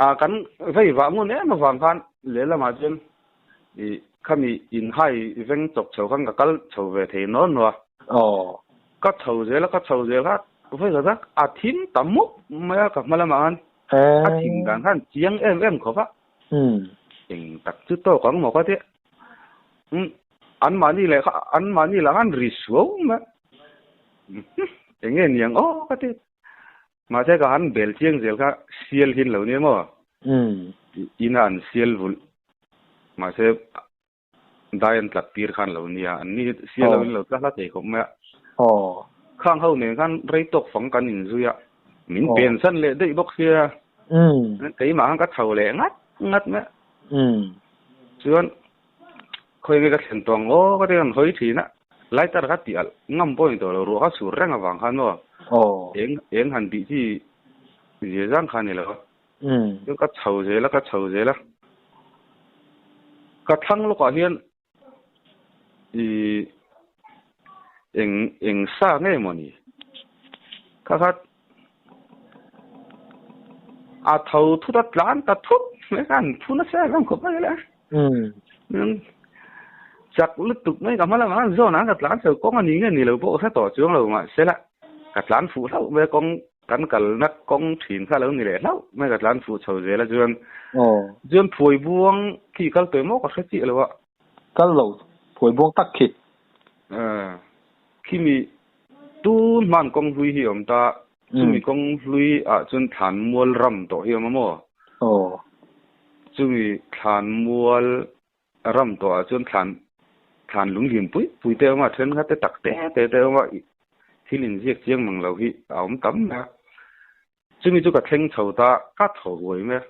S1: A kan vei vah ngun em avang khan lehlamah chuan i khami inhai veng chawp chho khan ka kal chho ve thei nawn hnu a. Ka chho zel a, ka chho zel kha vawi khat a, a thim ta mup mai a ka hma lamah khan a thim dan khan chiang em em khawp a. Eng tak chu tawk ang maw ka ti. An mahni leh kha an mahni lah khan ri suau mai eng nge niang aw ka ti mahse ka han bel chiang zel kha sial hin lo nia maw ina an sial vulh mahse Dai an tlat tir khan lo nia, an ni sia lo in lo tla hla thei khawp mai a. Khang ho nen khan rei tawk fang kan inzui a, min pensan leh daih bawk sia. Keimah khan ka chho leh ngat ngat mai a. Chuan khawi nge ka thlen tawh ang aw ka ti a, kan hawi thin a, lighter kha tih alh ngam pawh a ni tawh lo, ruah kha sur reng avang khan maw eng eng han tih chi zia zang kha a ni lo a. Chuan ka chho zel a, ka chho zel a, ka thlang lawkah hian ih eng eng sa nge maw ni kha kha a tho thut a tlan ta thut mai khan phu nasa em em khawp mai le chak lutuk mai ka hma lamah khan zawn ah ka tlan chho kawng a ni nge ni lo pawh ka hre tawh chuang lo mahse la ka tlan fuh hlauh mai a kawng kan kalna kawng thin kha lo ni leh hlauh mai ka tlan fuh chho zel a chuan chuan phuai buang khi kal tawh emaw ka hre chiah lo a.
S2: Kal lo phuai buang tak khi.
S1: Khimi tun hman kawng hlui hi a awm ta, chumi kawng hlui ah chuan thlan mual ram tawh hi a awm a maw? Chumi thlan mual ram tawh ah chuan thlan thlan lung lian pui pui te a awm a, thenkhat te tak te te te a awm a, thil inziak chiang mang lo hi a awm tam mai a. Chumi chu ka thleng chho ta, ka thaw huai mai a.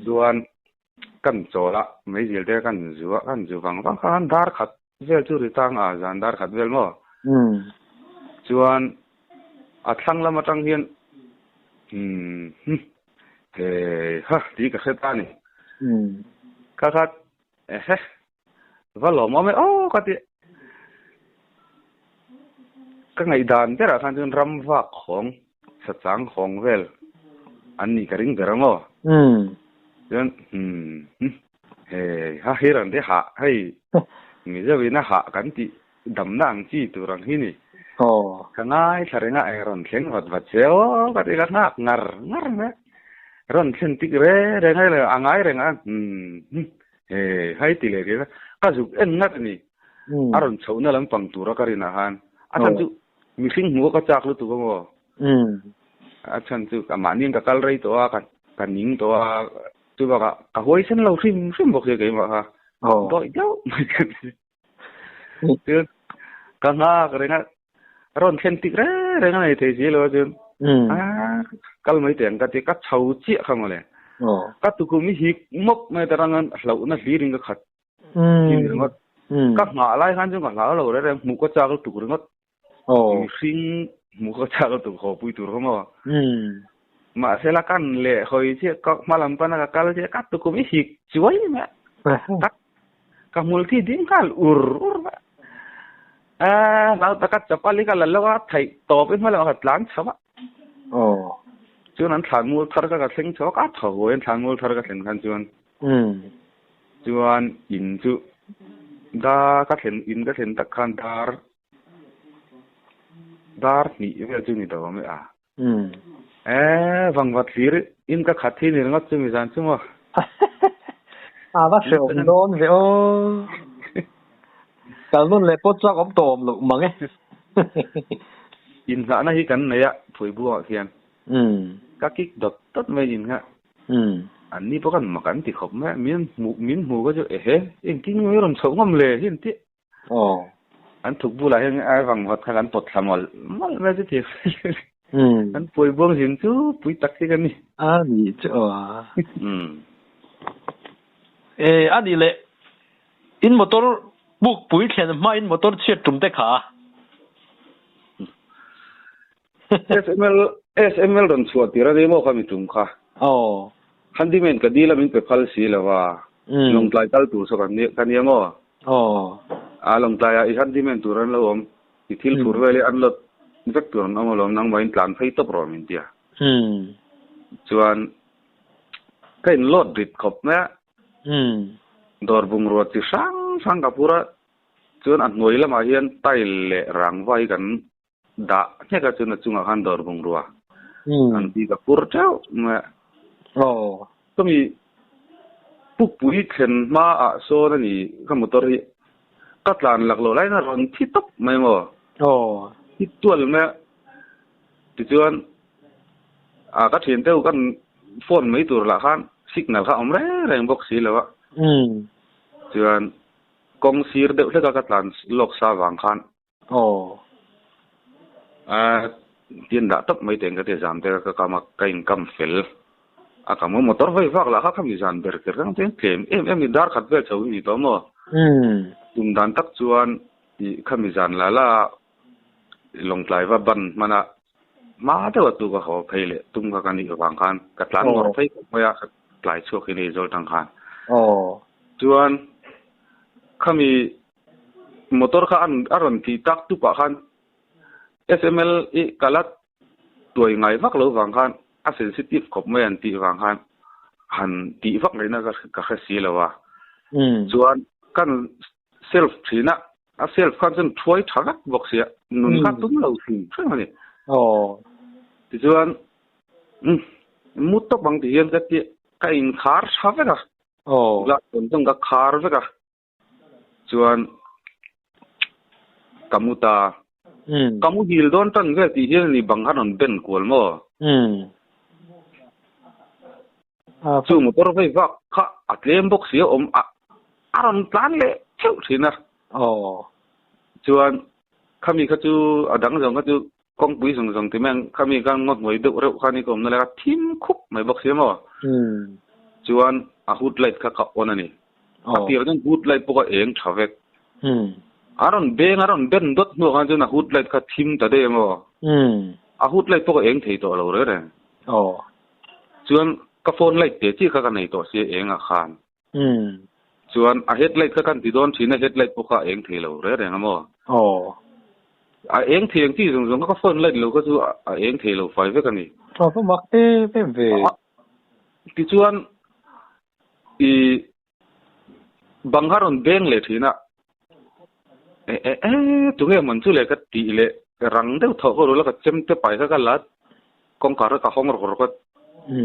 S1: Chuan kan chawl a, meizial te kan zu a, kan zu vang vang khan dar khat vel chu ri tang a, zan dar khat vel maw? Chuan a thlang lam atang hian umm he ha tih ka hre ta a ni. Kha khat ehe va lawm awm e aw ka ti. Ka ngaihdan berah khan chuan ram vak khawng, sachang khawng vel an nih ka ring ber ang aw. Chuan umm hei ha hi rawn ti hah hei Mizo in a hah kan tih damna ang chi tur ang hi ni. Ka ngaithla reng a eng rawn thleng vat vat che aw ka ti ka nghak ngar ngar mai a. Rawn thlen tik re reng a a ngai reng a umm He hai ti leh kher a, ka zuk en ngat a ni. A rawn chhohna lampang tura ka rinah khan a chhan chu mihring hmuh a ka chak lutuk a maw? A chhan chu ka mahniin ka kal rei tawh a, ka ning tawh a, chu bakah ka huaisen lo hrim hrim bawk sia keimah kha. Dawih deuh mai ka ni. Chuan ka nghak reng a, rawn thlen tik reng reng a nei thei si lo a chuan kal mai teh ang ka ti, ka chho chiah kha mawle. Ka tukhum hi hik mawp mai ta rang a hlauhna hlirin ka khat hi ni ringawt. Ka nghah lai khan chuan ka hlau lo reng reng, hmuh ka chak lutuk ringawt. Mihring hmuh ka chak lutuk haw pui tur kha maw. Mahse la kan leh hawi chiah ka hma lam pana ka kal chiah ka tukhum hi hik chuai mai a. Ka hmul thi ding nghal ur ur mai a. Aaa hlau taka chapal hi ka la lo a, theih tawp i hma lamah ka tlan chho a. Chuan an thlan mual thar kha ka thleng chho a, ka thaw huai an thlan mual thar ka thlen khan chuan. Chuan in chu dar ka thlen in ka thlen tak khan dar dar hnih vel chu ni tawh awm e a. Eee vangvat hlir in ka khat hi ni ringawt chu mi zan chu maw.
S2: A va hrehawm dawn ve aw. Kal nawn leh pawh chuak awm tawh awm loh mang e.
S1: Inhlahna hi kan nei a Phuaibuangah khian. Ka kik dawt dawt mai in kha. An ni pawh khan mak an ti khawp mai a, min hmuh min hmu kha chu ehe engtin nge rawn chhoh ngawm le hi an ti.
S2: Aw.
S1: An thuk bulah hian ai vang vat kha kan pawt thla mawlh mawlh mai chu thei Kan puai buang zin chu pui tak hi ka ni.
S2: A ni chu aw. E a nih leh in motor buk pui thlen hma in motor chhiat tum te kha.
S1: SML SML rawn chhuah tir a ni maw kha mi tum kha.
S2: Aw.
S1: Handyman ka dil a min pe phal si lo a. Lawngtlai kal tur saw kan nia ka nia maw.
S2: Aw.
S1: A lawngtlai ah i handyman tur an lo awm. I thil phur vel hi an lot vek tur an awm alawm nangmah in tlan phei tawp rawh min tia. Chuan ka in load rit khawp mai a. Dawr bungrua chi hrang hrang ka phur a. Chuan a hnuai lamah hian tile leh rangva hi kan Dah nghek a chuan a chungah khan dawr bungrua an ti ka pur teuh mai a. Chumi pukpui thlen hma ah sawn a ni ka motor hi ka tlan lak loh laiin a rawn thi tawp mai maw? Thi tual mai a. Tichuan a ka thian deuh kan phone mai tur lah khan signal kha a awm reng reng bawk si lo a. Chuan. Kawng sir deuh hleka ka tlan lawk sa vang khan.
S2: Aw.
S1: A tian dah tawp mai teng ka ti zan te ka kam a ka in kam fel a ka mo motor vei vak lah kha khami zan ber ker reng chuan tlem em em ni dar khat vel chho hi ni tawh maw. Tum dan tak chuan i khami zan la la lawngtlai va ban hman a hma deuh a tu ka haw phei leh tum kha ka nih vang khan ka tlan ngawr phei khawp mai a ka tlai chhuak hi nei zawl tang khan. Chuan khami Motor kha a rawn tih tak tupah khan SML i ka la tuai ngai vak lo vang khan a sensitive khawp mai an tih vang khan han tih vak ngaihna ka hre si lo a. Chuan kan self thin a, a self khan chuan thuai tha vek bawk sia, nun kha tum lo hrim hrim a ni. Tichuan mu tawp ang ti hian ka ti ka inkhar tha vek a, glass tawn chuan ka khar vek a. Chuan ka mu ta. Ka mu hil dawn tan vel tih hian ni bang kha rawn ben kual maw? Chu motor vei vak kha a tlem bawk si a awm a, a rawn tlan leh theuh thin a. Chuan khami kha chu a dang zawng kha chu kawngpui zawng zawng ti mai ang, khami khan ngawt hnuai deuh reuh kha ni ka awmna lai kha thim khup mai bawk si a maw? Chuan a hood light kha ka on a ni. A tir chuan hood light pawh kha eng tha vek. A rawn beng a rawn ben dawt hnuah khan chuan a hood light kha thim ta daih a maw? A hood light pawh kha eng thei tawh lo reng reng. Chuan ka phone light te chiah kha ka nei tawh sia eng ah khan. Chuan a headlight kha kan ti dawn thin a, headlight pawh kha a eng thei lo reng reng a maw? A eng thei ang tih zawng zawng kha ka phone light lo kha chu a eng thei lo fai vek a ni.
S2: A va mak em em ve.
S1: Tichuan i bang kha rawn beng leh thin a, e e e tunge mawn chu le ka tih leh rang deuh thawh ka rul a ka chem te pai kha ka la kawngkhar kha ka hawng rawk rawk a,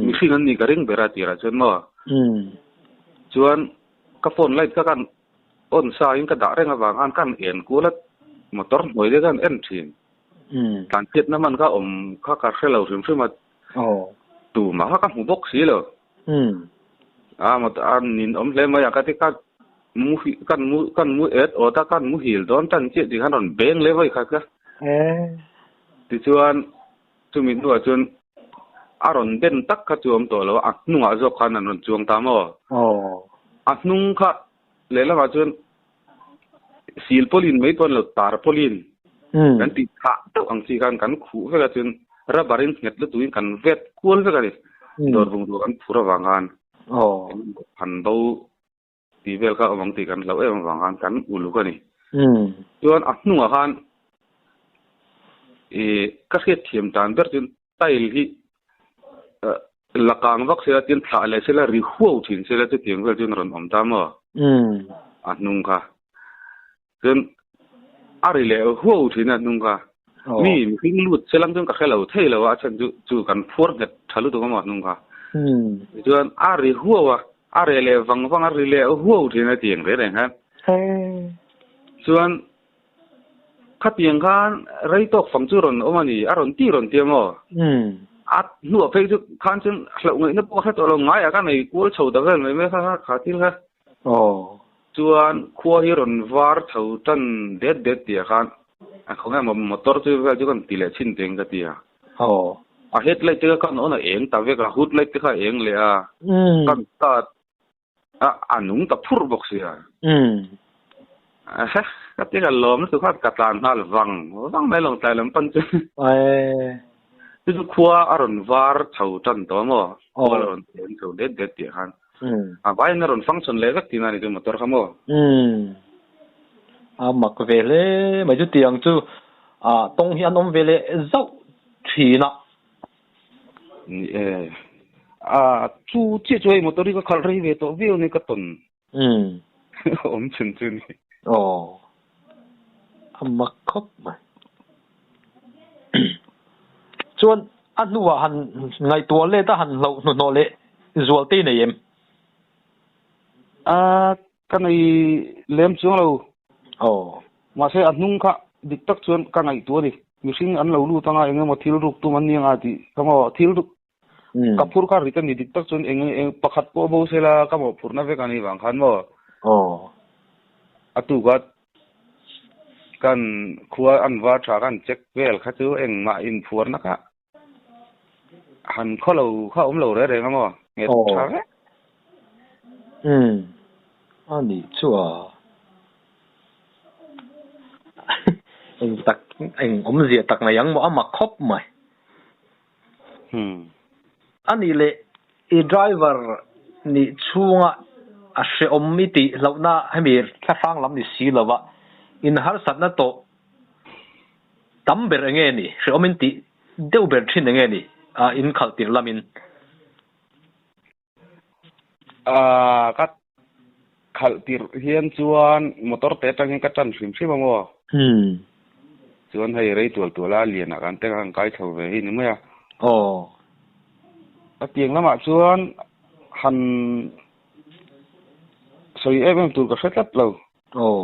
S1: mihring an nih ka ring ber a tirah chuan maw chuan ka phone light kha kan on sa in ka dah reng avang khan kan en kual a motor hnuai te khan en thin tlan chhiatna hman kha awm kha ka hre lo hrim hrim a tumah kha ka hmu bawk si lo. A motor a nin awm hle mai a ka ti ka mu kan mu kan mu et awt a kan muhil dawn tan chiah tih khan rawn beng leh vawi khat ka. Tichuan chumi hnuah chuan a rawn ben tak kha chu awm tawh lo a, a hnungah zawk khan an rawn chuang ta maw? A hnung kha lehlamah chuan silpawlin mai pawh an lo tarpawlin kan tih thah deuh ang chi khan kan khuh vek a chuan rubber in nghet lutukin kan vet kual vek a ni. Dawr bungrua kan phur avang khan han bo tih vel kha awm ang tih kan hlauh em avang khan kan uluk a ni. Chuan a hnungah khan ih ka hriatthiam dan ber chuan tile hi la kang vak sela tin thlah leh sela ri huau thin sela chutiang vel chuan a rawn awm ta maw? A hnung kha. Chuan a ri leh huau thin a hnung kha. Mi mihring lut selang chuan ka hre lo thei lo a, a chhan chu chu kan phuar nghet tha lutuk a maw a hnung kha. Tichuan a ri huau a, a reh leh vang vang a ri leh huau thin a tiang reng reng khan. Chuan Khatiang khan rei tawk fang chu rawn awm a ni, a rawn ti rawn ti a maw? A hnuah phei chu khan chuan hlauh ngaihna pawh a hre tawh lo, ngaiah ka nei kual chho ta vel mai mai kha kha kha thil kha. Chuan khua hi rawn var chho tan det det tih ah khan a khaw nge maw motor chu vel chu kan ti leh chhin teng ka ti a. A headlight te kha kan on a eng ta vek a, hood light te kha a eng leh a, kan start A a nung ta phurh bawk sia. Ehe, ka ti ka lawm lutuk kha ka tlan nghal vang vang mai lawng tlai lam pan chu. Chu chu khua a rawn var chho tan tawh maw? Khua a rawn eng chho det det tih khan. A vaiin a rawn function leh vek tihna a ni chu motor kha maw?
S2: A mak ve hle mai chu tiang chu a tawng hi an awm ve leh zauh thin a.
S1: Ni e. A chu chiah chu hei motor hi ka khalh rei ve tawh viau ni ka tawn.
S2: Umm.
S1: Awm chhun chu ni.
S2: Aw. A mak khawp mai. Chuan a hnuah han ngaihtuah let a han hlauh hnuhnawh leh zual te i nei em?
S1: A ka nei lem chuang lo.
S2: Aw.
S1: Mahse a hnung kha dik tak chuan ka ngaihtuah a ni. Mihring an lo lut anga eng emaw thil ruk tum an ni anga tih ka maw thil ruk ka phur kha rit a ni dik tak chuan eng eng pakhat pawh bo sela ka mawhphurhna vek a ni vang khan maw.
S2: Aw.
S1: A tuka kan khua an va tha kan check vel kha chu engmah inphuarna kha han khaw lo kha awm lo reng reng a maw? Nghet tha vek.
S2: Umm a nih chu a. Eng tak eng awmzia tak nei ang maw a mak khawp mai.
S1: Hmm.
S2: A nih leh i driver nih chhunga a hrehawm i tih hlauhna hemi thlahrang lam ni si lova in harsatna tawh tam ber enge ni? Hrehawm in tih deuh ber thin enge ni? A in khalh tir lamin.
S1: Aaa ka khalh tirh hian chuan motor te atang hian ka tan hrim hrim a maw?
S2: Umm.
S1: Chuan hei rei tual tual a lian ah kan teng a kan kai chho ve hi ni mai a.
S2: Aw.
S1: A tiang lamah chuan han sawi em em tur ka hre tlat lo.
S2: Aw.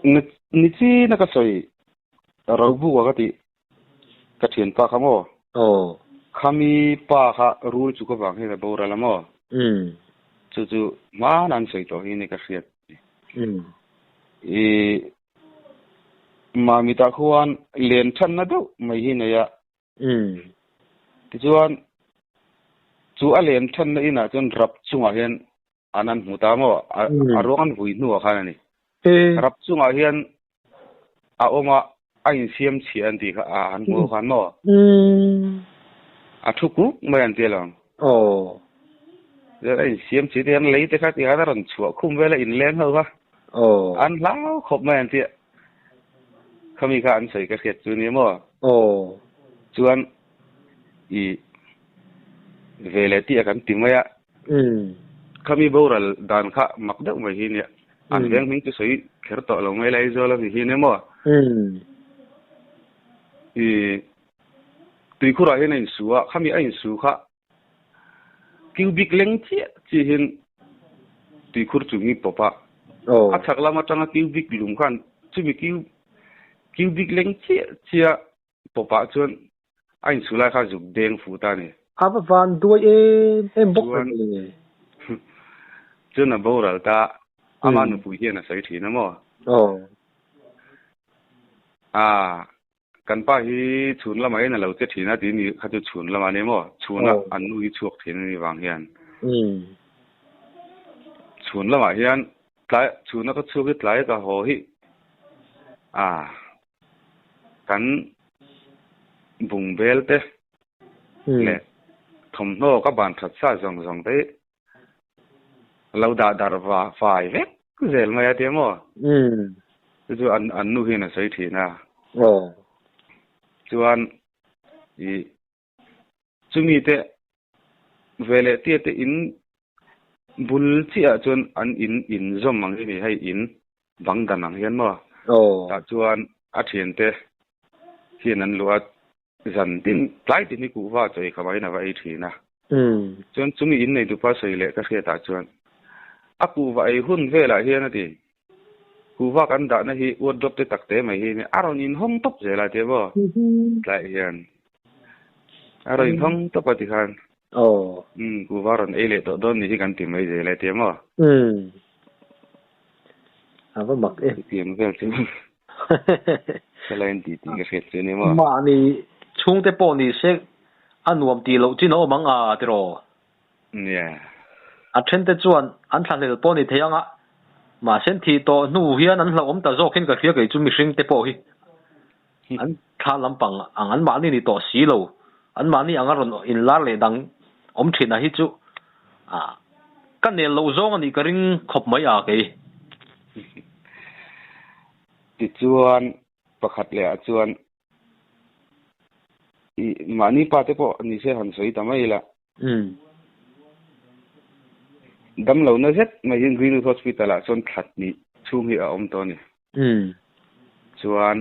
S1: Ni ni chin a ka sawi Robuka ka tih. Ka thianpa kha maw?
S2: Aw.
S1: Khami pa kha rul chu ka vang hian a boral a maw?
S2: Umm.
S1: Chu chu hmana an sawi tawh hi ni ka hriat.
S2: Umm.
S1: I Mamitah khuan len thanna deuh mai hi nei a.
S2: Umm.
S1: Tichuan chu a len thanna inah chuan rap chungah hian an an hmu ta maw? A ruang an vui hnuah khan a ni. Rap chungah hian a awm a, a insiam chhiah an tih kha a han hmu khan maw? A thu kuk mai an ti alawm. A insiam chhiah te hian lei te kha ti khan a rawn chhuah khum vel a inleng ho kha. An hlau khawp mai an ti a. Khami kha an sawi ka hriat chu nia maw? Chuan i ve leh tih a kan ti mai a. Khami boral dan kha mak deuh mai hi nia. An veng hming chu sawi kher tawh lo mai lai Aizawl a ni hi nia maw? I tuikhurah hian a insu a, khami a insu kha cubic leng chiah chihin tuikhur chung hi pawp a. A chhak lam atanga cubic lung khan chumi cubic leng chiah chiah pawpah chuan A insu lai kha zuk deng fuh ta a ni.
S2: A va van duai em em bawk reng le.
S1: Chuan a boral ta, ama nupui hian a sawi thin a maw?
S2: Aw.
S1: A, kan pa hi chhun lamah hian a lo che thin a ti ni kha chu chhun lamah a ni maw? Chhuna an nu hi chhuak thin a ni vang hian. Chhun lamah hian tlai chhuna ka chhuak hi tlai ka haw hi a. Kan bungbel te leh thawmhnaw ka ban that sa zawng zawng te hi lo dah darh va fai vek zel mai a tia maw? Chu chu an an nu hian a sawi thin a. Chuan ih chumi te ve leh tia te in bul chiah ah chuan an in inzawm ang hi ni hei in bang dan ang hian maw tah chuan a thiante hian an luh a zan tin tlai tin hi kuhva chaw ei khamah hian a va ei thin a chuan chumi in nei tupa sawi leh ka hriat ah chuan a kuhva ei hun velah hian a ti kuhva kan dahna hi wardrobe te tak te mai hi a rawn inhawng tawp zel a tia maw tlaiah hian. A rawn inhawng tawp a tikhan.
S2: Aw.
S1: Umm, kuhva rawn ei leh tawh dawn ni hi kan ti mai zel e tia maw?
S2: Umm. A va mak e.
S1: Chutiang vel chu Khawlaiin tih tih ka hriat chu a ni maw?
S2: Mahni chhungte pawh ni se a nuam tih loh chin a awm ang a tiraw?
S1: Nia.
S2: A thente chuan an thlahlel pawh ni thei ang a, mahse thih tawh hnu hian an hlauhawm ta zawkin ka hria kei chu mihringte pawh hi. An thla lampang ang an mahni ni tawh si lo, an mahni anga rawn inlar leh dang awm thin a hi chu ka nel loh zawng a nih ka ring khawp mai a kei.
S1: Tichuan pakhat leh ah chuan i mahni pa te pawh ni se han sawi ta mai ila. Damlohna zet mai hi Greenwood Hospital ah chuan thlat nih chhung hi a awm tawh a ni. Chuan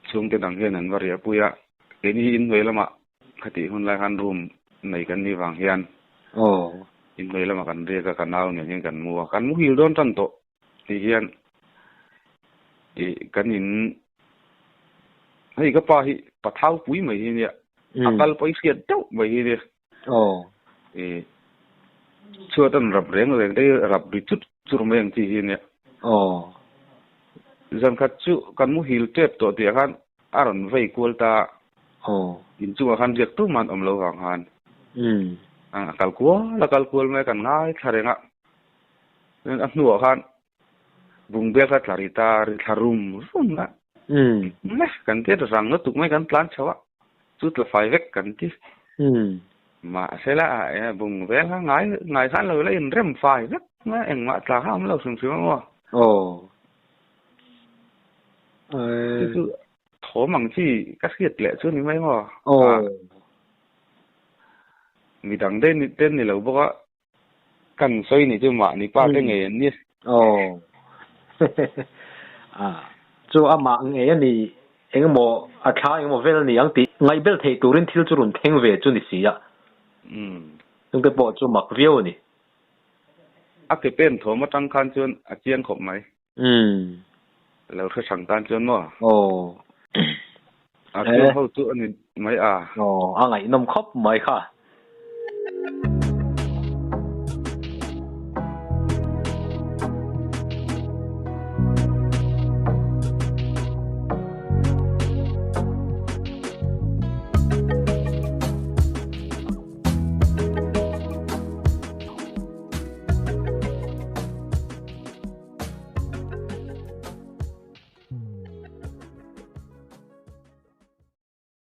S1: chhungte dang hian an va riah pui a, keini hi inhnuai lamah khatih hun lai khan room nei kan nih vang hian inhnuai lamah kan riak a, ka nau nen hian kan mu a, kan muhil dawn tan tawh tih hian ih kan in hei ka pa hi pathau pui mai hi nia a kal pawh i hriat deuh mai hi nia ih chhuat an rap reng reng te rap ri chut chur mai ang chi hi nia. Zan khat chu kan muhil tep tawh tih ah khan a rawn vei kual ta a. Inchungah khan riak tum an awm lo vang khan. A kal kual a kal kual mai a kan ngaithla reng a. Chuan a hnuah khan bungbel kha tla ri ta ri thla rum rum a. Ne kan ti a rang lutuk mai kan tlan chho a. Chu tla fai vek kan ti. Mahse la bungbel kha ngai ngai khan lo ila inrem fai vek mai a engmah tla kha a awm lo hrim hrim a maw. Chu chu thawm ang chi ka hriat leh chu ni mai maw? Midang te ni te ni lo bawk a, kan sawi ni chu mahni pa te ngei an ni.
S2: Aw. Chu amah ngei a ni engemaw a thla engemaw vel a ni ang tih ngaihbel theih turin thil chu rawn thleng ve chu ni si a. Chungte pawh chu mak viau a ni.
S1: A ke pen thawm atang khan chuan a chiang khawp mai. Lo hre hrang tan chuan maw?
S2: Aw.
S1: A chuang ho chu a ni mai a.
S2: Aw, a ngaihnawm khawp mai kha.